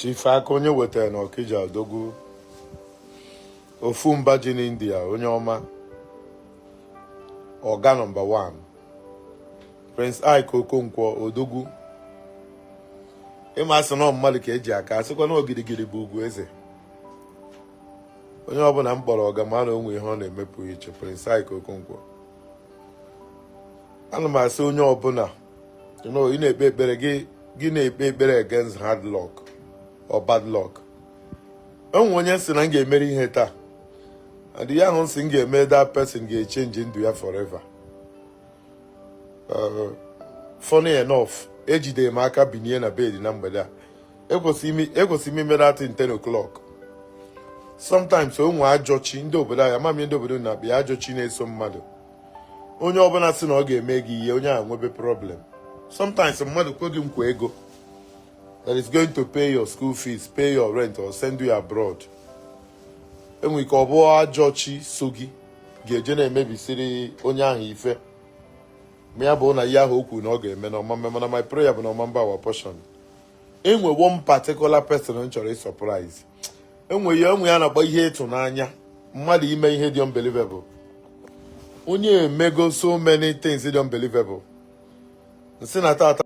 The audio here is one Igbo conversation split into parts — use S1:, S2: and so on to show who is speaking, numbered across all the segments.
S1: Chief Aka onye wetara na Ọkịja, odogwu ofu mba ji n'India, onye ọma, ọga number 1, Prince Ike Okonkwo, odogwu. Ịma asị na mmadụ ka eji aka asịkwa na ogirigiri bụ ugwu eze. Onye ọbụla m kpọrọ ọga ma na onwe ihe ọ na-emepụ iche. Prince Ike Okonkwo, ana m asị onye ọbụla, ị na-ekpe ekpere gị, gị na-ekpe ekpere against hard luck or bad luck. Enwe onye sị na m ga-emeri ihe taa, and ihe ahụ m sị m ga-eme that person ga-echange ndụ ya forever. Funny enough, ejidere m aka binie na bed na mgbede a. Ekwesịrị m ime that in 10 o'clock. Sometimes o nwee ajọ chi ndị obodo anyị, ama m ihe ndị obodo na-akpị ya, ajọ chi na-eso mmadụ. Onye ọbụla sị na ọ ga-eme gị ihe, onye ahụ nwebe problem. Sometimes mmadụ kwe gị nkwa ego that is going to pay your school fees, pay your rent or send you abroad, enwere ike ọ bụ ajọ chi so gị ga-eje na-emebisiri onye ahụ ife. Ma ya bụ na ihe ahụ o kwuru na ọ ga-eme na ọma mme. Mana my prayer bụ na ọma mba our portion. Enwe one particular person m chọrọ ịsurprise. Enwe ya, enwe ya na-akpọ ihe ịtụnanya, mmadụ ime ihe dị unbelievable. Onye emego so many things dị unbelievable. Nsị na tata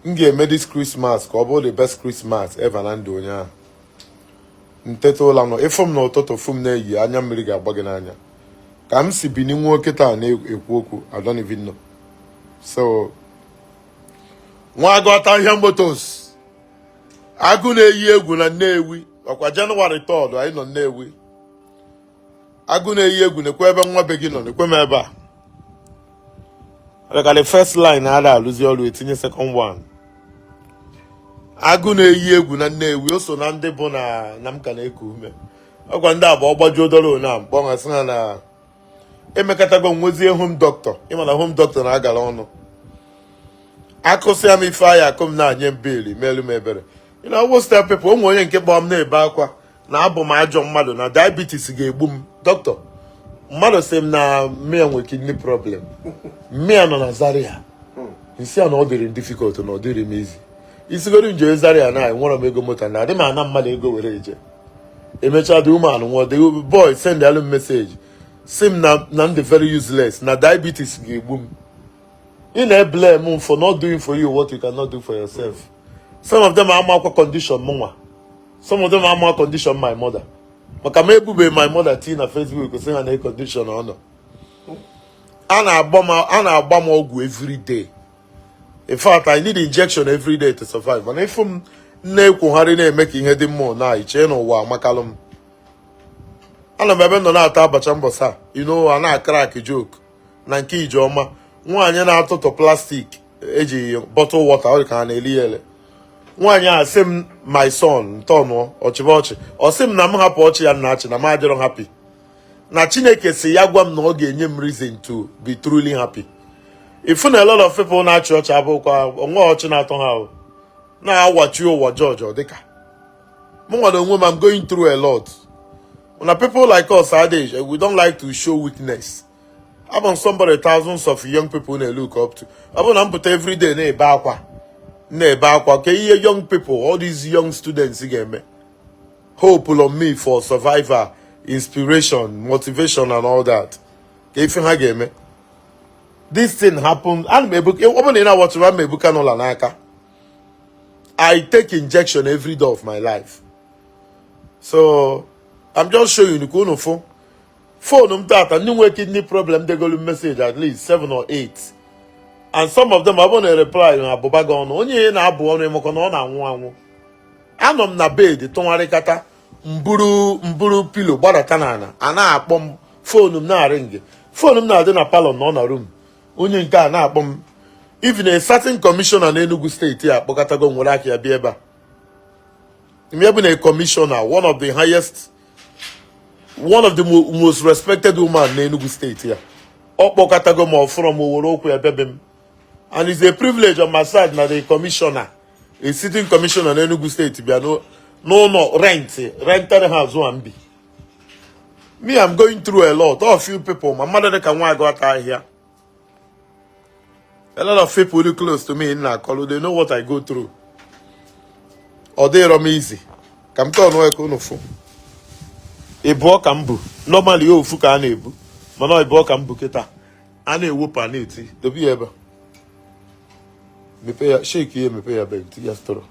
S1: m ga-eme this Christmas ka ọ bụrụ the best Christmas ever na ndụ onye ahụ. Nteta ụla nọ ịfụ m n'ụtụtụ, fụ m na-eyi, anya mmiri ga-agba gị n'anya ka m si bini nwoke taa na-ekwu okwu. I don't even know. So nwa Agụata Ahịa Motors, agụ na-eyi egwu na Nnewi, ọkwa Jenụwarị 3rd anyị nọ Nnewi. Agụ na-eyi egwu, nekwe ebe nwa be gị nọ, nekwe m ebe a. Ka the first line ada alụzi ọrụ, etinye second one. Agụ na-eyi egwu na Nnewi, o so na ndị bụ na m ka na-eku ume. Ọkwa ndị abụọ gbajuo dọrọ na mkpọ ha sị ha na emekọtago nwezie home doctor. Ịma na home doctor na-agara ọnụ akụsịa m ife anyị akụ m na-anye m bill melu m ebere. You know, almost tell people, ụmụ onye nke kpọọ m na-ebe akwa na abụ m ajọ mmadụ, na diabetes ga-egbu m. Doctor, mmadụ sị m na mmịa nwe kidney problem, mmịa nọ na Zaria. Nsị a na ọ dịrị m difficult, na ọ dịrị m easy isigoro nje Zaria na enwere m ego moto na adị m ana mmadụ ego were eje. Emechaa dị umeanụ nwụọ. The boy send alụ m message si m na m dị very useless, na diabetes ga-egbu m. Ị na-eblame m for not doing for you what you cannot do for yourself. Some of them amakwa condition m nwa, some of them ama condition my mother, maka m ebube my mother tii na Facebook sị ha na condition ọ nọ. A na-agba m ọgwụ every day. In fact, I need injection every day to survive. Mana ịfụ m na-ekwugharị na-eme ka ihe dị mmụọ na ichee n'ụwa amakalụ m. Ana m ebe m nọ na-ata abacha mbọsa, a na-acrack joke na nke Ijeọma, nwaanyị na-atụtụ plastic eji bottle water, ọ dị ka ha na-eli ya ele. Nwaanyị a sị m, "My son," ntọnụọ ọchịba ọchị. Ọ sị m na m hapụ ọchị ya na achị na m adịrọ happy, na Chineke si ya gwa m na ọ ga-enye m reason to be truly happy. Ifu na a lot of people na-achị ọchị abụkwa onwe ọchị na-atọ ha o na-awachi ụwa jọjọ dịka mụ nwere onwe m. I'm going through a lot. Na people like us adage, we don't like to show weakness. Abụ m somebody thousands of young people na-look up to. Ọ bụrụ na m pụta everyday na-ebe akwa, na-ebe akwa, ka ihe young people, all these young students ga-eme hope on me for survival, inspiration, motivation and all that, ka ife ha ga-eme. This thing happen, ana m ebu, ọ bụrụ na ị na-awatch m ebu cannula n'aka. I take injection every day of my life. So I'm just showing you ka unu fụ phone m tata. Ndị nwere kidney problem degolu message at least seven or eight, and some of them, ọ bụrụ na reply na abụba gị ọnụ, onye na-abụ ọnụ ịmakọ na ọ na-anwụ anwụ. Anọ m na bed tụgharịkata mburu mburu pillow gbadata n'ala, a na-akpọ m, phone m na-aring. Phone m na-adị na parlour, nọ na room. Onye nke a na-akpọ m, even a certain commissioner n'Enugu Steeti a akpọkọtago nwere aka ya bịa ebe a. Ya bụ na a commissioner, one of the highest, one of the most respected woman n'Enugu Steeti ya, ọ kpọkọtago m ọfụrụ m were okwu ya bịa be m. And it's a privilege on my side na the commissioner, a sitting commissioner n'Enugu Steeti, bịa n'ụlọ rented house a m bi. Me, I'm going through a lot. All few people ma mmadụ dị ka nwa Agụata Ahịa, a lot of people really close to me na akọlụ, they know what I go through. Ọ dịrọ m easy. Ka m tọọ ka unu fụ. Ịbụọ ka m bụ. Normally ofu ka a na-ebu, mana ịbụọ ka m bụ kịta. A na-ewepụ, a na-eti. Dobe ya ebe a. Mepee ya, shake ya, mepee ya, beg, tinye ya straw.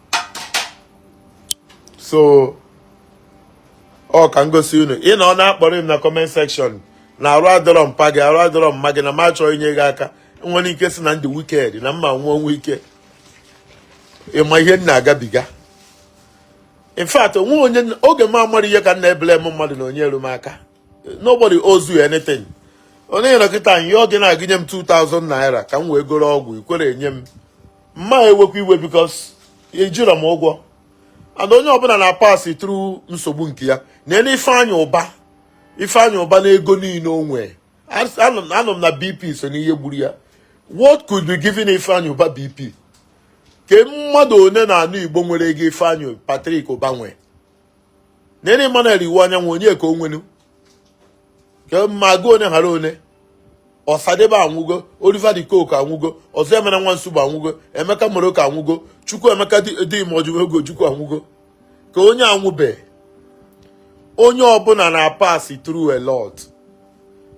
S1: So ọ ka m gosi unu. Ị na ọ na-akpọrọ m na comment section na arụ adọrọ mpa gị, arụ adọrọ mma gị, na m achọghị inye gị aka. Nwere ike si na ndị wicked na mma nwa onwe ike. Ịma ihe m na-agabiga? In fact, onwe onye oge m amara ihe ka m na-ebele m mmadụ na onye eru m aka. Nobody owes you anything. Onye nyere kịta nye ọ gị na-agụnye m 2000 naira ka m wee goro ọgwụ, ikwere enye m, mma ewekwa iwe because ejiro m ụgwọ. And onye ọbụla na-pass through nsogbu nke ya. Na Ifeanyị Ụba, Ifeanyị Ụba na ego niile o nwee, anọ m na BP so n'ihe gburu ya. What could be giving Ifeanyị Ụba BP? Ke mmadụ one na anụ Igbo nwere ego Ifeanyị Patrick Ụba nwee? Na Emmanuel Iwuanyanwu, onye ka o nwenu ke mma agụ one ghara one. Ọsadebe anwụgo, Oliver De Coque anwụgo, ọzọ emena nwa Nsugbe anwụgo, Emeka Morocco anwụgo, Chukwu Emeka dị Ojumegwu Chukwu anwụgo. Ka onye anwụbe, onye ọbụla na-pass through a lot.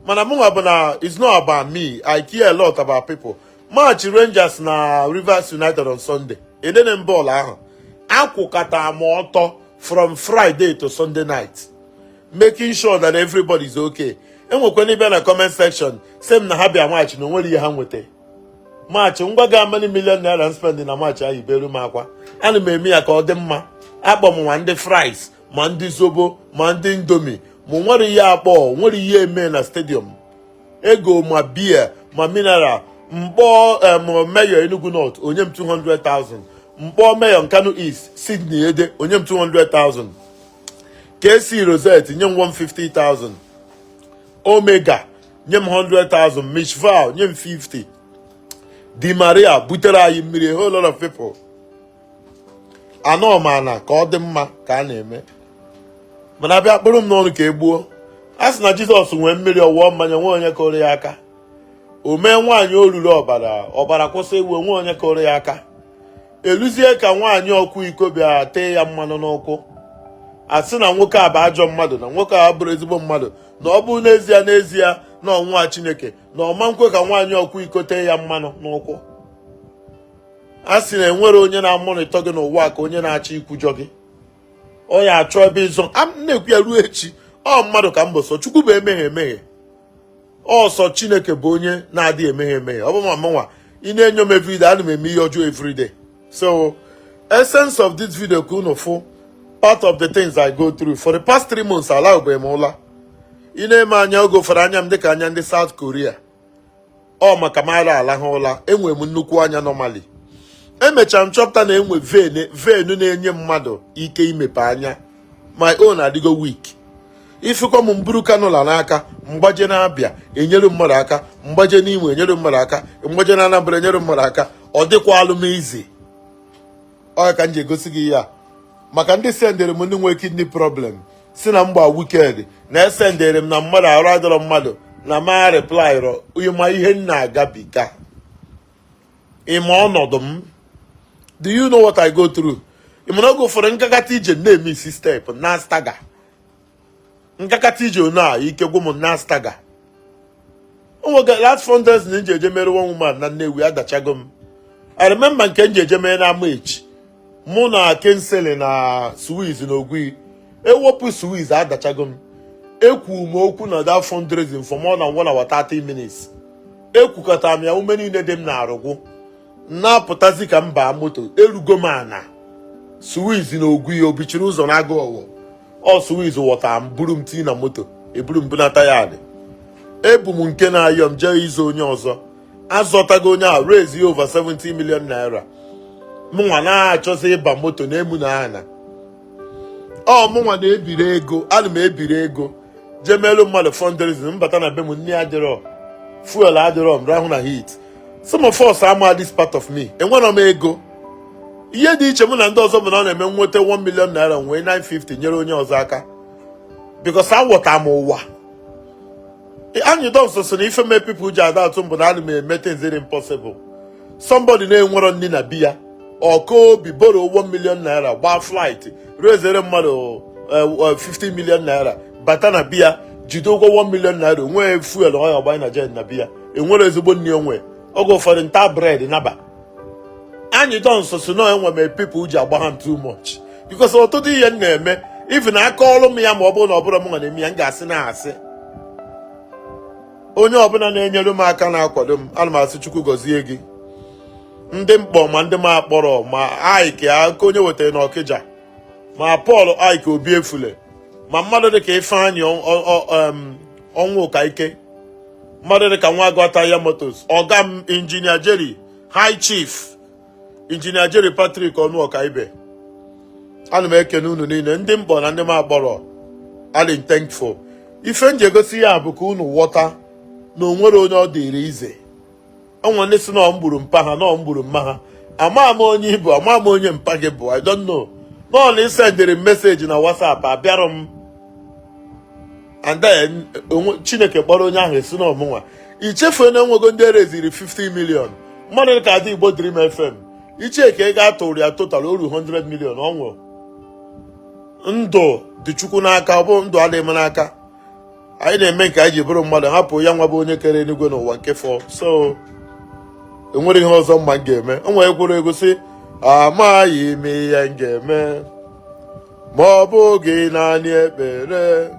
S1: Mana mụnwa bụ na it's not about me. I care a lot about people. Match Rangers na Rivers United on Sunday, edene m bọọlụ ahụ, akwụkata m ọtọ from Friday to Sunday night, making sure that everybody is okay. Enwekwana ịbịa na comment section sị m na ha bịa match na onwere ihe ha nweta. Match ngwa ga many million naira spend na match ahụ, iberu m akwa. Ana m eme ya ka ọ dị mma. Akpọ m ma ndị fries, ma ndị zobo, ma ndị Indomie, ma nwere ihe akpọ, nwere ihe eme na stadium. Ego ma beer ma mineral. Mkpọ em mayor Enugu North, onye m 200,000. Mkpọ mayor Nkanu East, Sydney Ede, onye m 200,000. KC Rosette nye m 150,000. Omega nye m 100,000. Mishval nye m 50. Di Maria butere anyị mmiri. A whole lot of people. Anọ m ana ka ọ dị mma ka a na-eme, mana abịa kpụrụ m n'ọnụ ka e gbuo. A sị na Jizọs nwee mmiri ọwụọ mmanya, nwe onye kụrụ ya aka. O mee nwaanyị oruru ọbara, ọbara kwụsị ewu, onwe onye kụrụ ya aka. Eluzie ka nwaanyị ọkụ iko bịa tee ya mmanụ n'ụkwụ, a sị na nwoke a bụ ajọ mmadụ, na nwoke a bụrụ ezigbo mmadụ, na ọ bụ n'ezie n'ezie na ọnwụnwa Chineke na ọma nkwe ka nwaanyị ọkụ iko tee ya mmanụ n'ụkwụ. A sị na enwere onye na-amụrịtọ gị n'ụwa ka onye na-achọ ikwujọ gị. Ọ ya achọ ebe ịzọ. M na-ekwu ya ruo echi, ọ mmadụ ka m bụ. Sọ Chukwu bụ emeghe emeghe. Ọsọ Chineke bụ onye na-adịghị emeghe emeghe. Ọ bụ ma mụnwa ị na-enyo m everyday, ana m eme ihe ọjọọ everyday. So essence of this video, ka unu fụ part of the things I go through for the past 3 months. Ala ogbe m ụla. Ị na-eme anya oge ụfọdụ, anya m dịka anya ndị South Korea. Ọ maka m ara alahụ ụla. Enwere m nnukwu anya normally. Emechara m chọpụta na enwe vein, vein na-enye mmadụ ike imepe anya. My own adịgo weak. Ifikwa m mburu cannula n'aka, mgbaje na-abịa enyere mmadụ aka, mgbaje n'Imo enyere mmadụ aka, mgbaje na Anambra enyere mmadụ aka. Ọ dịkwa alụmizi. Ọ ka m ji egosi gị ya maka ndị sendere m, ndị nwere kidney problem, si na mgba wicked na esendere m na mmadụ arụ adọrọ mmadụ na ma reply rọ. Ịma ihe m na-agabiga? Ịma ọnọdụ m? Do you know what I go through? Ị mana oge ụfọdụ nkakata ije na-eme isi step na stagger, nkakata ije one a ike gwụ m na stagger. Onwege last fundraising na nji eje mere one woman na Nnewi, adachago m. I remember nke nji eje mere na Amaechi, mụ na Kensele na Swiss na Ogui ewepụ Swiss, adachago m. Ekwu m okwu na that fundraising for more than 1 hour 30 minutes. Ekwukọtara m ya, ume niile dị m na-arụgwụ. Na-apụtazi ka m baa moto, erugo m ana. Swiss na Ogui obichiri ụzọ na-agụ ọwọ. Ọ Swiss wọta m, buru m tii na moto, eburu m bunata ya. Dị ebu m nke na-ayọ m jee izo onye ọzọ. Azọtago onye a, raise ya over 70 million naira. Mụnwa na-achọzi ịba moto na emu na ana. Ọ mụnwa na-ebiri ego, ana m ebiri ego jee meelu mmadụ fundraising. Mbata na be m, nne adịrọ, fuel adịrọ, m rahụ na heat. Some of us ama this part of me. Enwere m ego. Ihe dị iche mụ na ndị ọzọ bụ na ọ na-eme nweta 1 million naira, nwee 950 nyere onye ọzọ aka, because aghọta m ụwa anyị. Dọms so na ife mee people ji ada atụ mbụ na ana m eme things very impossible. Somebody na-enwero nni na bi ya. Ọka obi borrow 1 million naira gbaa flight raisere mmadụ 50 million naira bata na biya jide ụgwọ 1 million naira onwee fuel ọ ya-agbanye na gen na biya enwere ezigbo nri onwe oge ụfọdụ nta bread naba anyị don soso na enwe m people ji agba ha too much because ọtụtụ ihe m na-eme even aka ọrụ m ya ma ọ bụrụ na ọ bụrụ m nwa na-eme ya m ga-asị na asị onye ọbụla na-enyere m aka na-akwado m ana m asị Chukwu gọzie gị ndị m kpọ ma ndị m akpọrọ ma Ike aka onye wetara na Ọkịja ma Paul Ike Obi Efule ma mmadụ dịka Ifeanyị Ọnwụka Ike mmadụ dịka nwa Agụata Motors ọga m injinia Jerry High Chief injinia Jerry Patrick Ọnụọkaibe ana m ekene unu niile ndị m kpọ na ndị m akpọrọ adị thankful ife m ji egosi ya bụ ka unu ghọta na o nwere onye ọ dịrị ize onwe ndị sị na m gburu mpa ha na m gburu mma ha ama m onye ị bụ ama m onye mpa gị bụ I don't know nọ na ị sendịrị m message na WhatsApp abịarọ m and then Chineke kpọrọ onye ahụ esi na ọmụnwa ichefuo na enwego ndị ereziri 50 million mmadụ dịka Ada Igbo Dream FM iche ka ego atụrụ ya total oru 100 million ọ nwụrụ ndụ dị Chukwu n'aka ọ bụ ndụ adịghị m n'aka anyị na-eme nke anyị ji bụrụ mmadụ hapụ ya nwa bụ onye kere eluigwe n'ụwa nke fọ so enwere ihe ọzọ mma m ga-eme o nwere kwuru ego sị amaghị m ihe m ga-eme ma ọ bụghị naanị ekpere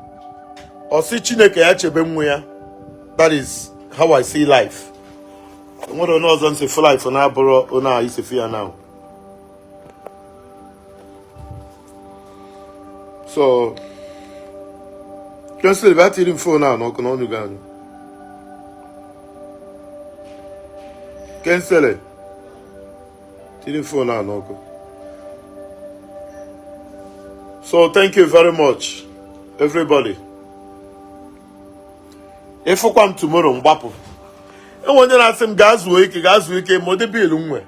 S1: ọ sị Chineke ya chebe nwa ya that is how I see life enwere onye ọzọ m si fụ life na-abụrụ onye a isi fụ ya now so Kingsley bịa tiri m phone a n'ọkụ n'ọnụ gị anyụ Kingsley tiri m phone a n'ọkụ so thank you very much everybody ịfụkwa m tomorrow m gbapụ enwe onye na-asị m gaa zuo ike gaa zuo ike ma ụdị bill m nwe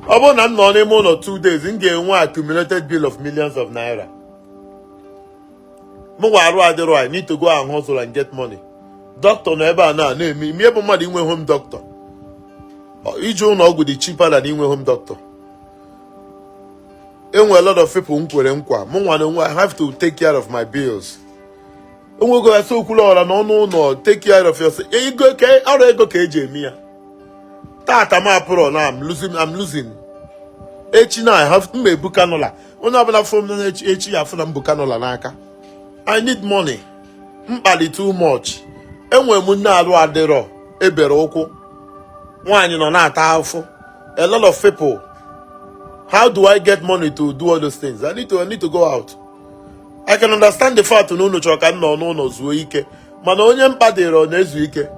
S1: ọ bụrụ na m nọ n'ime ụlọ 2 days m ga-enwe accumulated bill of millions of naira mụ nwa arụ adịrọ I need to go and hustle and get money doctor nọ ebe a na na-eme ime bụ mmadụ inwe home doctor ije ụlọ ọgwụ dị cheaper than inwe home doctor enwe a lot of people m kwere nkwa mụ nwa na onwe I have to take care of my bills onwego ya sị Okwuluọra nọ n'ụlọ take care of yourself ego ka ọrụ ego ka eji eme ya tata m apụrọ na I'm losing I'm losing echi na I have m ebu cannula onye ọbụla fụ m na echi echi ya afụ na m bu cannula n'aka I need money mkpa dị too much enwere m nne arụ adịrọ ebere ụkwụ nwaanyị nọ na-ata afụ a lot of people how do I get money to do all those things I need to go out I can understand the fact na unu chọrọ ka m nọ n'ụlọ zuo ike mana onye mkpa dịrị ọ na-ezu ike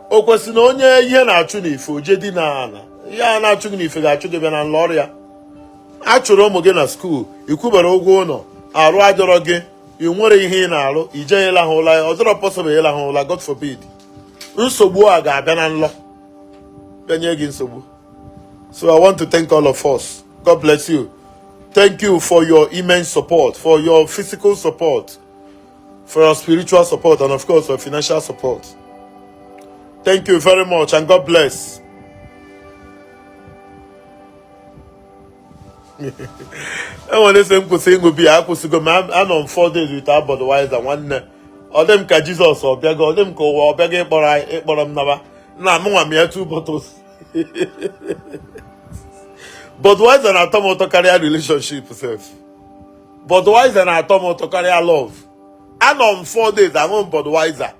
S1: o kwesịrị na onye ihe na-achụ n'ife o je dina ala ihe a na-achụ gị n'ife ga-achụ gị bịa na nlọ ọrụ ya a chụrụ ụmụ gị na school ị kwụbara ụgwọ ụlọ arụ adịrọ gị ị nwere ihe ị na-arụ ije ịlahụ ụla ọ dịrọ possible ịlahụ ụla God forbid nsogbu a ga-abịa na nlọ bịa nye gị nsogbu so I want to thank all of us God bless you thank you for your immense support for your physical support for your spiritual support and of course your financial support thank you very much and God bless enwere sị m kwụsị ịṅụ biya akwụsịgo m anọ m 4 days without Budweiser nwanne ọ dị m ka Jizọs ọ bịago ọ dị m ka ụwa ọ bịago ịkpọrọ m naba na mụnwa m ya two bottles Budweiser na-atọ m ụtọ karịa relationship sef Budweiser na-atọ m ụtọ karịa love anọ m 4 days aṅụ m Budweiser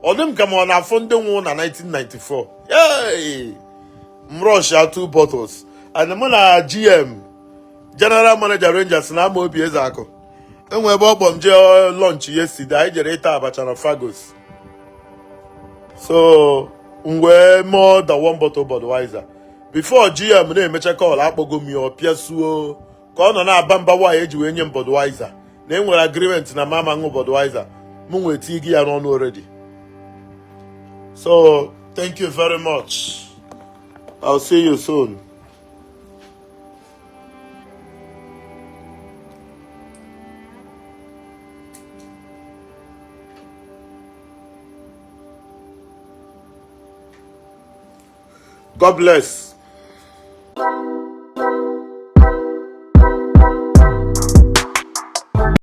S1: ọ dị m ka ma ọ na-afụ ndị nwụ na 1994 hey! m rush ya two bottles and mụ na GM General Manager Rangers na ama obi eze akụ enwe ebe ọ kpọ m jee lunch yesterday anyị jere ịta abacha na Fagos so m wee more than one bottle Budweiser before GM na-emecha call akpọgo m ya ọ pịasuo ka ọ nọ na-aba mba nwaanyị eji wee nye m Budweiser na enwere agreement na mama ṅụ Budweiser mụ nwee tii gị ya n'ọnụ already so thank you very much I'll see you soon God bless.